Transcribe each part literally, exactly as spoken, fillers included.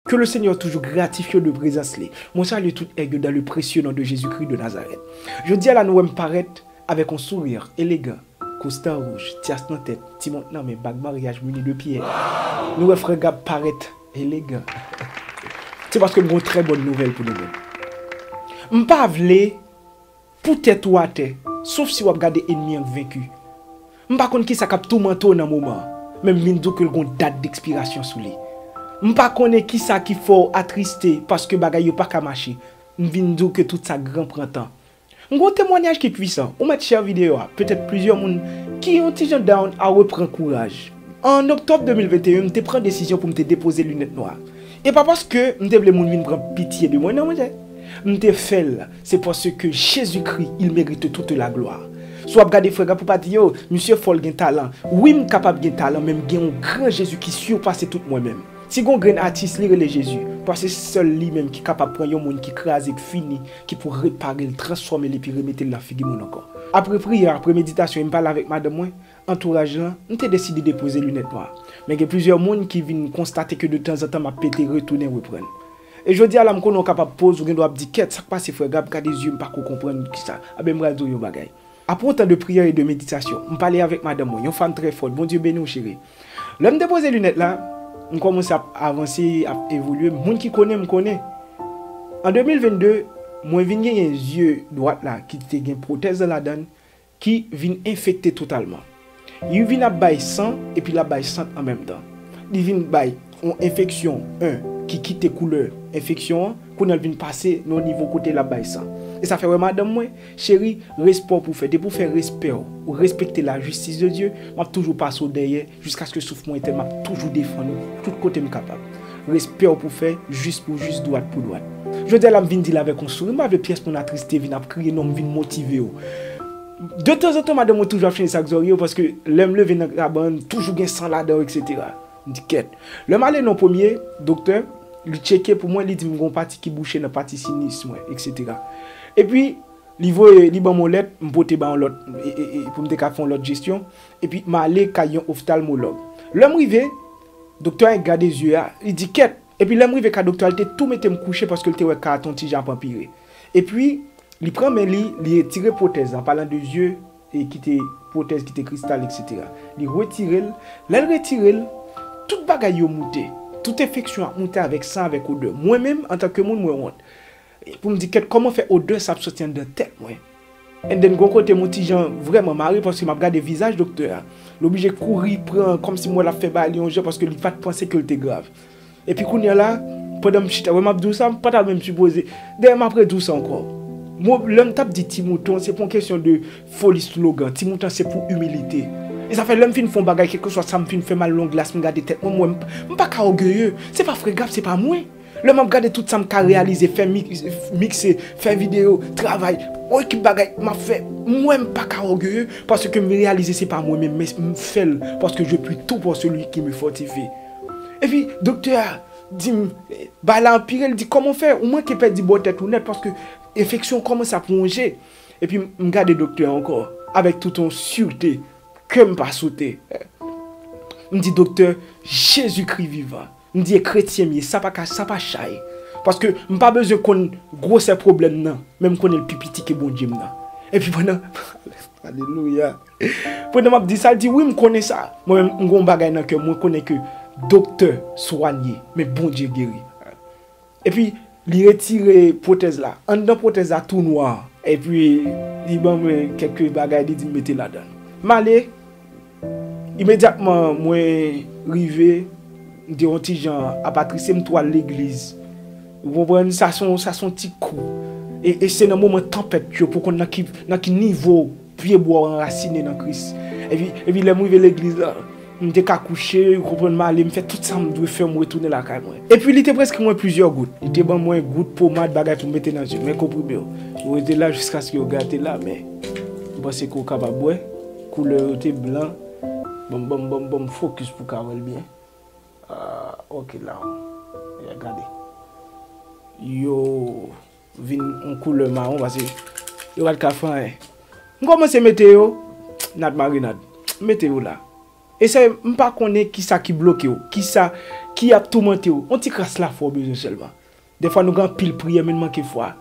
Que le Seigneur toujou gratifye w de prezans li. Mwen salye tout èg yo dans le précieux nom de Jésus-Christ de Nazareth. Jodi a la nou wè m parèt avèk yon sourire elegan, kostan wouj, tyas nan tèt, ti mont nan men, bag maryaj mini de pyè. Nou wè frè Gab parèt elegan. Se paske m gen yon trè bòn nouvèl pou nou menm. M pa vle pou tèt ou atè, sof si w ap gade ènmi an k venki. M pa konn kisa k ap toumante w nan moman an, men m vin di w ke l gen yon dat dekspirasyon sou li. M pa konnen kisa ki fè w atriste paske bagay yo pa ka mache. M vin di w ke tout sa gran pran tan. M gen yon temwanyaj ki pwisan. Ou mèt share videyo a. Petèt plizyè moun ki yon ti jan down a reprann kouraj. An oktòb de mil venteyen, m te pran desizyon pou m te depoze linèt nwa. E pa paske m te vle moun vin pran pitye de mwen, non, monchè. M te fè l, se paske Jezikri, il mérite toute la gloire. Si w ap gade frè Gab, ou pa di, yo, misye fò, l gen talan. Wi, m kapab gen talan, men m gen yon gran Jezi ki sipase tout mwen menm. Si gon grenn atis, li rele Jezi, paske se sèl li menm ki kapab pran yon moun ki kraze, k fini, ki pou repare l, transfòme l epi remete l nan figi moun ankò. Apre priyè, apre meditasyon, e m pale avèk madanm mwen, antouraj lan, m te deside depoze linèt nwa. Men gen plizyè moun ki vin konstate ke de tanzantan m ap pete, retounen, reprann. E jodi a la, m konnen w kapab poze, ou gen dwa ap di, kèt, sa k pase frè Gab, gade zye m, m pa ko konprann kisa. Anben, m pral di w yon bagay. Apre yon tan de priyè e de meditasyon, m pale avèk madanm mwen, yon fanm trè fòt, Bondye beni w cheri. Lè m depoze linèt la, m kòmanse ap avanse, ap evolye, moun ki konnen m konnen. An de mil vennde, mwen vin genyen zye dwat la ki te gen pwotèz lan ladan l, ki vin enfekte totalman. Li vin ap bay san epi l ap bay sant an menm tan. Li vin bay yon enfeksyon, en, ki kite koulè enfeksyon an, kounye a l vin pase nan yon nivo kote l ap bay san. E sa fè w wè madanm mwen, cheri, respè w pou w fè. Depi w fè respè w, ou respekte la justice de Dieu, m ap toujou pase w dèyè, jiskaske souf mwen etèn, m ap toujou defann ou tout kote m kapab. Respè w pou fè, jis pou jis, dwat pou dwat. Jodi a la m vin di l avèk yon souri, m pa vle pyès moun atriste, vin ap kriye, non, m vin motive w. De tanzantan, madanm mwen toujou ap chanje sak zòrye yo, paske lè m leve nan kabann, toujou gen san ladan yo, etsetera. M di, kèt. Lè m ale nan premye doktè, li tcheke pou mwen, li di m gen yon pati ki bouche nan pati sinis mwen, etsetera. Epi, li voye, li ban m yon lèt, m pote ba yon lòt, e, e, e, pou m te ka fè yon lòt jesyon. Epi, m ale kay yon oftalmològ. Lè m rive, doktè a gade zye a, li di, kèt. Epi, lè m rive kay doktè a, li te tou mete m kouche paske l te wè ka a te yon ti jan ap anpire. Epi, li pran men li, li retire pwotèz la, an palan de zye, e ki te pwotèz ki te kristal, etsetera. Li retire l. Lè l retire l, tout bagay yo moute. Tout enfeksyon ap moute avèk san, avèk odè. Mwen menm, antanke moun, mwen wont. Pou m di, kèt, kòman fè odè sa ap soti anndan tèt mwen? And then, gon kote m yon ti jan vrèman mare paske m ap gade vizaj doktè a. L oblije kouri pran, kòmsi m wè l ap fè bagay li yon jan paske li pa t panse ke l te grav. Epi kounye a la, pandan m chita, wè m ap di w sa, m pa ta menm sipoze. Dayè, m ap redi w sa ankò. Mwen, lè m t ap di ti mouton, se pa yon kesyon de foli slogan. Ti mouton se pou imilite. E sa fè lè m fin fè yon bagay, kèlkeswa sa m fin fè mal, long las, m gade tèt mwen, m wè m, m pa ka ògeye. Se pa frè Gab, se pa mwen. Lè m ap gade tout sa m ka reyalize, fè mi-, mikse, fè videyo, travay, yon ekip bagay m ap fè, m wè m pa ka ògeye, paske m reyalize se pa mwen menm, men m fè l, paske je puis tout par celui qui me fortifie. Epi, doktè a di m, bagay la anpire, l di, kòman w fè? Ou manke pèdi bò tèt ou nèt, paske enfeksyon kòmanse ap wonje. Epi, m gade doktè a ankò, avèk tout yon sirte, kè m pa sote. M di, doktè, Jezikri vivan. M di, e kretyen m ye, sa pa ka, sa pa chay. Paske m pa bezwen konn gwosè pwoblèm nan, men m konnen l pi piti ke Bondye m nan. Epi pandan, alelouya. Pandan m ap di sa, l di, wi, m konnen sa. Mwen menm, m gen yon bagay nan kè m, mwen konnen ke doktè swanye, men Bondye geri. Epi, li retire pwotèz la. Anndan pwotèz la tou nwa. Epi, li ban mwen kèk bagay, li di m mete ladan l. M ale, imedyatman mwen rive, m te yon ti jan apatrise, m tou al legliz. Ou konprann? Sa se yon, sa se yon ti kou. E, e se nan moman tanpèt yo pou konn nan ki, nan ki nivo pye bwa w anrasine nan Kris. Epi, epi lè m rive legliz la, m te ka kouche, ou konprann, m ale, m fè tout sa m dwe fè, m retounen lakay mwen. Epi li te preskri mwen plizyè gout. Li te ban mwen gout, pomad, bagay pou m mete nan zye m, men konprime yo. Yo rete la jiskaske yo gate la, men m panse ke w kapab wè. Koulè yo te blan. Ban m, ban m, ban m, ban m fokis pou w ka wè l byen. Ah, ok, la. Ya, gade. Yo vin yon koulè mawon, paske yo pa t ka fè anyen. M kòmanse mete yo, nad marinad. M mete yo la. E se, m pa konnen kisa ki bloke w, kisa, ki ap toumante w. Yon ti kras lafwa w bezwen sèlman. Dèfwa nou gen anpil priyè, men n manke fwa.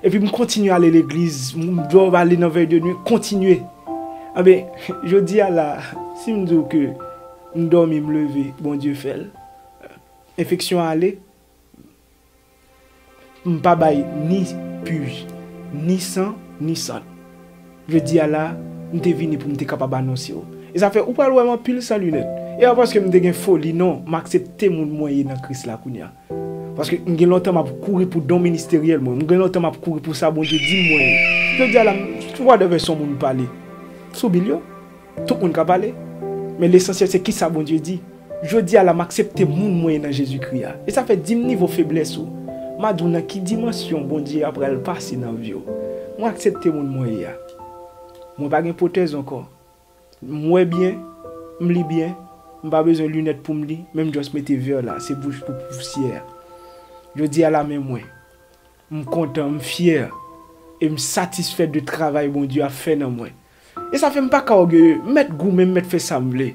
Epi m kontinye ale legliz, m dwe ale nan vèy de nwi, kontinye. Anben, jodi a la, si m di w ke m dòmi, m leve, Bondye fè l. Enfeksyon an ale, m pa bay ni pij, ni san, ni sant. Jodi a la, m te vini pou m te kapab anonse w. E sa fè ou pral wè m anpil san linèt. E pa paske m te gen foli, non, m aksepte moun mwen ye nan Kris la kounye a. Paske m gen lontan m ap kouri pou don ministeryèl mwen. M gen lontan m ap kouri pou sa Bondye di m mwen ye. Jodi a la, m, whatever son moun pale. Sou bil yo, tout moun ka pale. Men lesansyèl se kisa Bondye di. Jodi a la, m aksepte moun mwen ye nan Jezikri a. E sa fè di m nivo feblès ou. M a di w nan ki dimansyon Bondye a pral pase nan vi w. Mwen aksepte moun mwen ye a. Mwen pa gen pwotèz ankò. M wè byen, m li byen, m pa bezwen linèt pou m li, men m just mete vè la, se bouch pou pousyè a. Jodi a la, men mwen. M kontan, m fyè, e m satisfè de travay Bondye ap fè nan mwen. E sa fè m pa ka ògeye, m mèt goumen, m mèt fè sa m vle.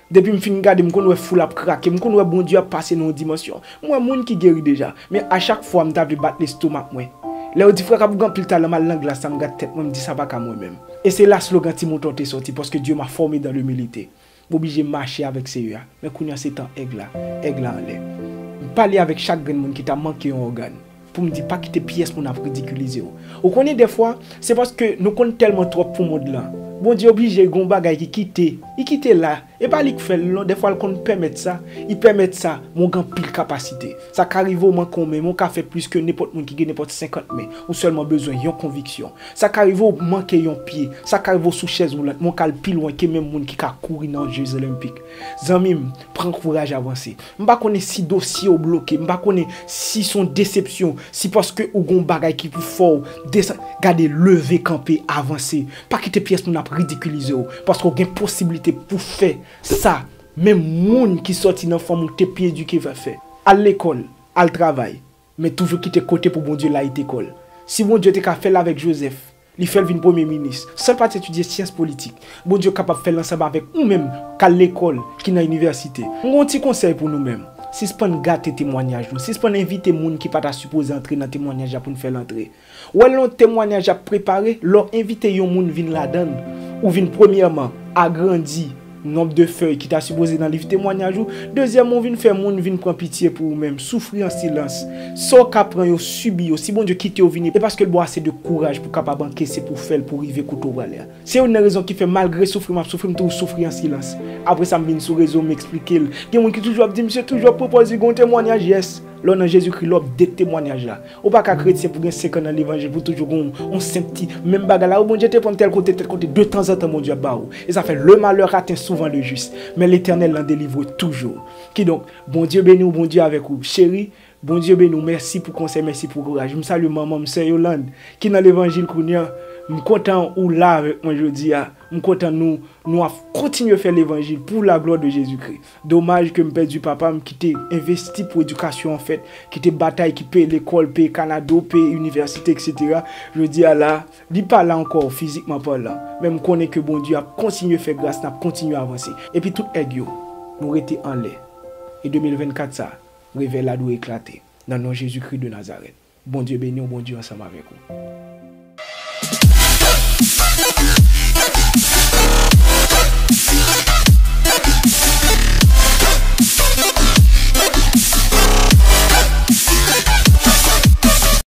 Depi m fin gade, m konn wè foul ap krake, m konn wè Bondye ap pase nan yon dimansyon. M wè moun ki geri deja, men a chak fwa m ta vle bat lestomak mwen. Lè yo di frè Kap ou gen anpil talan, m al nan glas la, m gad tèt mwen, m di sa pa ka mwen menm. E se la slogan Ti Mouton te sòti, paske Dieu m'a formé dans l'humilité. M oblije mache avèk Seyè a. Men kounye a se tan èg la. Èg la anlè. M pale avèk chak grenn moun ki ta manke yon ògàn. Pou m di pa kite pyès moun ap ridikilize w. Ou konnen dèfwa, se paske nou konn tèlman twòp pou mond lan. Bondye oblije gen yon bagay ki kite. Li kite la. E pa li k fè l non, dèfwa l konn pèmèt sa. Li pèmèt sa, men w gen anpil kapasite. Sa ka rive w manke yon men, men w ka fè plis ke nenpòt moun ki gen nenpòt senkant men. Ou sèlman bezwen yon konviksyon. Sa ka rive w manke yon pye, sa ka rive w sou chèz woulant, men w ka al pi lwen ke menm moun ki ka kouri nan Jeux Olympiques. Zanmi m, pran kouraj avanse. M pa konnen si dosye w bloke, m pa konnen si s on desepsyon, si paske ou gon bagay ki pou fè w desann. Gade, leve kanpe, avanse. Pa kite pyès moun ap ridikilize w, paske w gen posiblite pou fè sa menm moun ki sòti nan fanmi w te pi edike va fè. Al lekòl, al travay. Men toujou kite kote pou Bondye layite kò l. Si Bondye te ka fè l avèk Jozèf, li fè l vin premye minis, san l pa t etidye syans politik, Bondye kapab fè l ansanm avèk ou menm k al lekòl, ki nan inivèsite. M gen yon ti konsèy pou nou menm. Sispann gate temwanyaj nou. Sispann envite moun ki pa ta sipoze antre nan temwanyaj la pou n fè l antre. Ou wè lè yon temwanyaj ap prepare, lè w envite yon moun vin ladan l, ou vin premyèman agrandi nonb de fèy ki ta sipoze nan liv temwanyaj ou, dezyèmman ou vin fè moun vin pran pitye pou ou menm, soufri an silans. Sa w ka pran yo, sibi yo, si Bondye kite w vini, e paske l ba w ase de kouraj pou w kapab ankese, pou w fè l, pou w rive kote w prale a. Se youn nan rezon ki fè malgre soufri m ap soufri, m toujou soufri an silans. Apre sa m vin sou rezo, m eksplike l. Gen moun ki toujou ap di, "Misye toujou ap pwopòze gen yon temwanyaj." Yes, lè w nan Jezikri, lè w ap date temwanyaj la. Ou pa ka kretyen pou gen senk an nan levanjil pou toujou gen yon, yon senp ti, menm bagay la, o Bondye te pran m tèl kote, tèl kote, de tanzantan Bondye ap ba ou. E sa fè, le malheur atteint souvent le juste, men Letènèl lan delivre toujou. Kidonk, Bondye beni w, Bondye avèk ou. Cheri, Bondye beni w, mèsi pou konsèy, mèsi pou kouraj. M salye manman m, sè Yolande, ki nan levanjil kounye a. M kontan ou la avèk mwen jodi a. M kontan nou, nou ap kontinye fè levanjil pou la glwa de Jezikri. Domaj ke m pèdi papa m ki te envesti pou edikasyon an fèt, ki te batay, ki peye lekòl, peye Kanado, peye inivèsite, et cetera. Jodi a la, li pa la ankò fizikman palan, men m konnen ke Bondye ap kontinye fè gras, n ap kontinye avanse. Epi tout èg yo, nou rete anlè. E de mil vennkat sa, revèy la dwe eklate. Nan non Jezikri de Nazarèt. Bondye beni w, Bondye ansanm avèk ou.